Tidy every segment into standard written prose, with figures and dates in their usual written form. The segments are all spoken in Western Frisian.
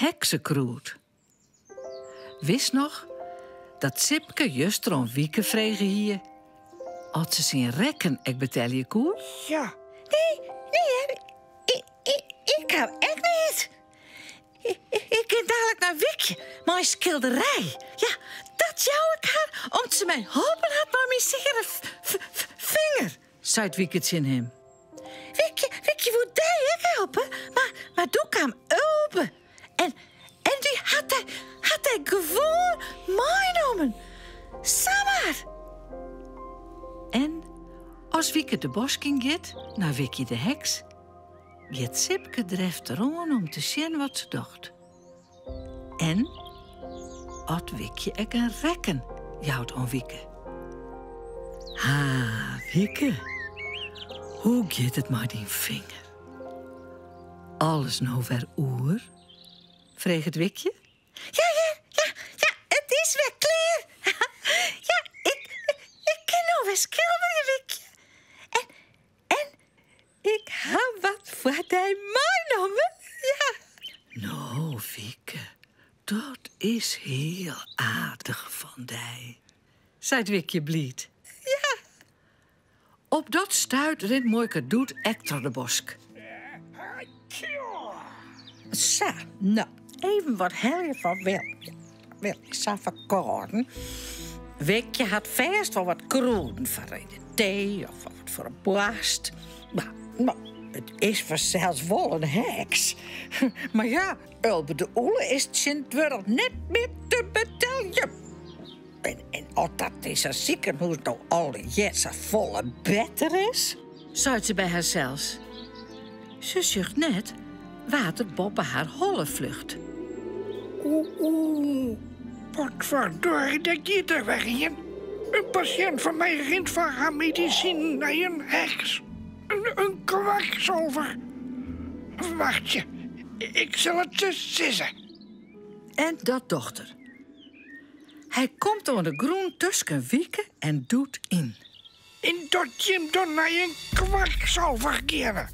Heksekrûd. Witst noch dat Sipke juster oan Wieke frege hie oft se syn rekken ek betelje koe? Ja. Nee, nee hear, ik haw ek neat. Ik gean dalik nei Wikje mei in skilderij. Ja, dat jou ik har om't se my holpen hat mei myn seare finger, seit Wieke tsjin him. Wikje, Wikje woe dy ek helpe, mar, mar doe kaam Ulbe. En, en dy hat dy, hat dy gewoan meinommen. Samar. En as Wieke de bosk yn giet, nei Wikje de heks, giet Sipke derefteroan om te sjen wat se docht. En oft Wikje ek in rekken jout oan Wieke. Ha, Wieke, hoe giet it mei dyn finger? Alles no wer oer? Freget Wikje. Ja, ja, ja, ja, it is wer klear. Ja, ik, ik kin no wer skilderje, Wikje. En, en ik ha wat foar dy meinommen. Ja. No, Wieke, dat is hiel aardich fan dy, seit Wikje bliid. Ja. Op dat stuit rint muoike Doet ek troch de bosk. Sa, no, even wat helje foar Wil. Wil ik sa ferkâlden. Wikje hat fêst wol wat krûden foar yn de tee of wat foar de boarst. Mar, no, it is fansels wol in heks. Mar ja, Ulbe de Ûle is tsjintwurdich net mear te beteljen. En, en oft dat yn sa'n sikehûs no allegear safolle better is? Seit se by harsels. Se sjocht net wa't der boppe har holle fljocht. Oeh, oeh, potverdorie, dêr giet der wer ien. In pasjint fan my rint foar har medisinen nei in heks. In kwaksalver. Wachtsje, ik sil it se sizze. En dat docht er. Hy komt oan de grûn tusken Wieke en Doet yn. En dat jim dan nei in kwaksalver geane.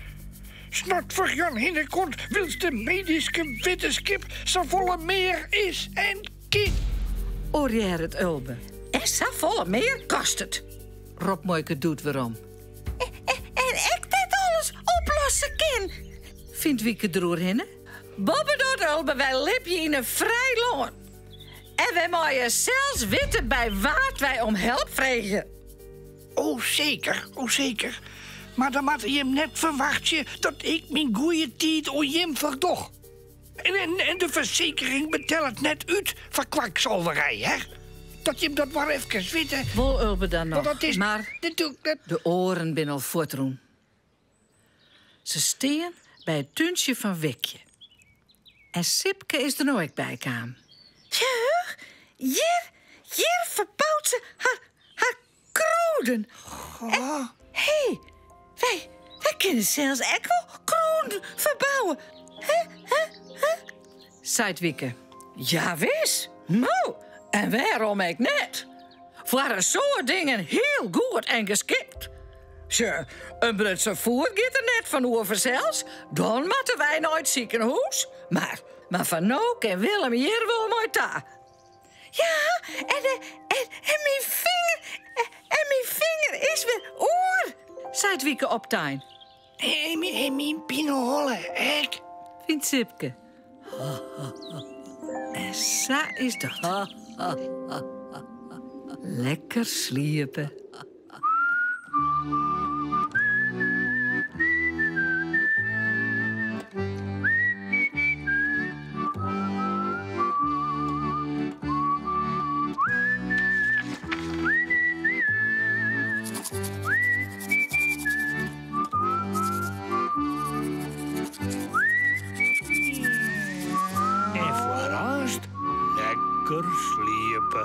Snot foar Jan Hinnekoart wylst de medyske wittenskip safolle mear is en kin. Orearret Ulbe. En safolle mear kostet, ropt muoike Doet werom. En ek net alles oplosse kin, fynt Wieke deroerhinne. Boppedat, Ulbe, wy libje yn in frij lân. En wy meie sels witte by wa't wy om help freegje. O seker, o seker. Mar dan moatte jim net ferwachtsje dat ik myn goeie tiid oan jim ferdoch. En, en, en de fersekering betellet net út foar kwaksalverij, hè? Dat jim dat mar efkes witte. Wol Ulbe dan noch, Want dat is mar natuerlik net. De oaren binne al fuortrûn. Se stean by it túntsje fan Wikje. En Sipke is der no ek by kaam. Sjoch, hjir, hjir ferbout se har, har krûden. En, hé, wy, wy kinne sels ek wol krûden ferbouwe. Hè, hè, hè? Seit Wieke. Jawis, no, en wêrom ek net? Foar in soad dingen hiel goed en geskikt. Sjoch, in brutsen foet giet der net fan oer fansels, dan moatte wy nei it sikehûs. Mar, mar foar no kin Willem hjir wol mei ta. Ja, en, en, en myn finger, en myn finger is wer oer, seit Wieke optein. En myn pineholle ek, fynt Sipke. En sa is dat. Lekker sliepe. En foar aanst lekker sliepe.